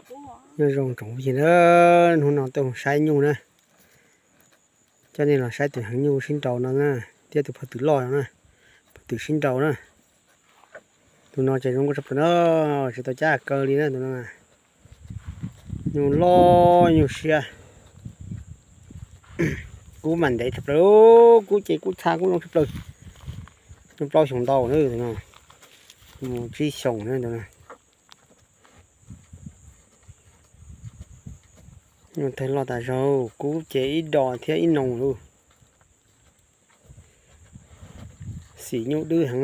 Nyob zoo tsoom phooj ywg na, hnub no tuaj saib nyuj na. Coj nej los saib tus heev nyuj sib nraus no na, thiab tus phaj twm loj no na, phaj twm sib nraus na. Tus no ces zoo nkauj tshaj plaws na, tsis tau cab kaw li na tus no. Nyuj loj nyuj siab. Kub mas ntev tshaj plaws, kub ces kub txha kub zoo tshaj plaws. Nyuj plaub xyoos ntau na tus no, mus tsib xyoos na tus no. Nyuj tawg loj tas zog, kub ces ib dos thiab ib noog lauj. Xim nyuj dwb heev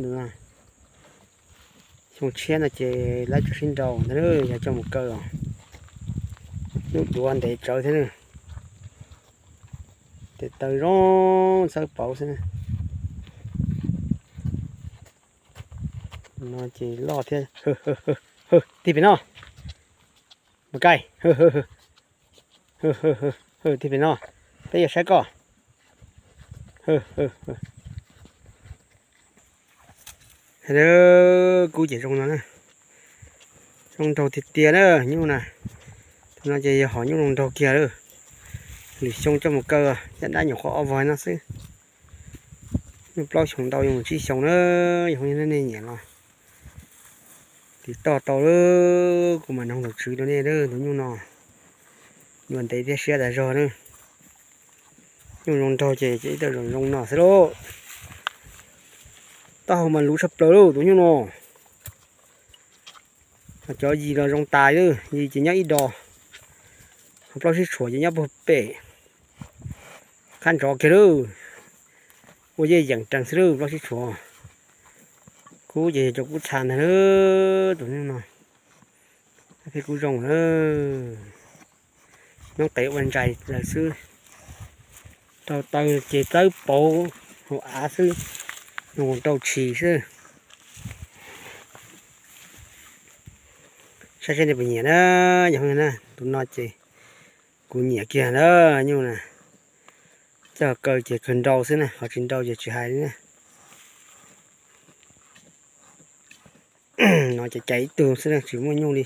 na. Xyoo tshiab no ces lawv tso sib nraus ntag, yog coj mus kaw os. Nyuj duav ntev tsawv thiab na. Tes taw zoo txhawb pauv xwb na. No ces loj thiab. Tig pem no. Mas kai. Tig pem no, peb yuav saib koj. Kub ces zoo no na. Zoo nraug tiag tiag na nyuj na. Tus no ces yog hom nyuj zoo nraug kiag lawm. Lwm xyoo coj mus kaw, caj dab nyuam qhuav ob vog no xwb. Nyuj plaub xyoos ntau, yuav mus tsib xyoos na, yog nej nyiam los tiv toj tau lawm, kuv mam noog tus tswv rau nej lawm tus nyuj no. Nyuj ntev thiab siab tas zog na. Nyuj zoo nraug ces ces ib tug zoo zoo no xwb lauj. Taub hau mas luv tshaj plaws lauj tus nyuj no. Cov yim los zoo tas lawm, yim ces nyob ib dos, ho plaub sib tshuam ces nyob puag pem qab ntsov kiag lawm. Ua yeej yeem rees xwb lawm plaub sib tshuam. Kub ces yog cov kub txha ntag lawm tus nyuj no. Pheej kub zoo lawm. Noob qes ua ntsais lawm xwb. Rau taw ces txawb pauv hauv av xwb, rau tshis xwb. Saib seb nej puas nyiam na, yog na, tus no ces kuv nyiam kiag na, nyuj na. Coj kaw ces kawg nrau xwb na, ho tsis nrau ces tsis hais li na. No ces cais ib tug xwb na, tsis muaj nyuj li,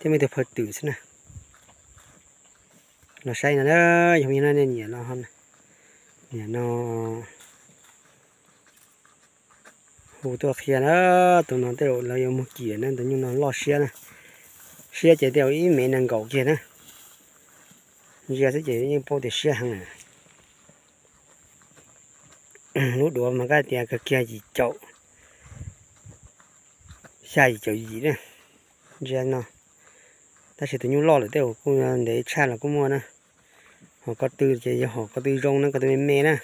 thiab muaj ib tug phaj twm xwb na. Los saib no na, yog nej nyiam los, nyiam no hu tuaj qhia na. Tus no tej zaum lawv yuav muag kim na, tus nyuj no loj siab na. Siab ces tej zaum ib mev nees nkaum kiag na. Ntsia xwb ces yeej paub tias siab heev. Lub duav mas kab tias kawg kiag yim caum, xya yim caum yim na. Ntsia no, tab sis tus nyuj loj lawm tej zaum kuj ntev tshaj los kuj muaj na. Hom ko tw ces yog hom ko tw zoo na, ko tw me me na.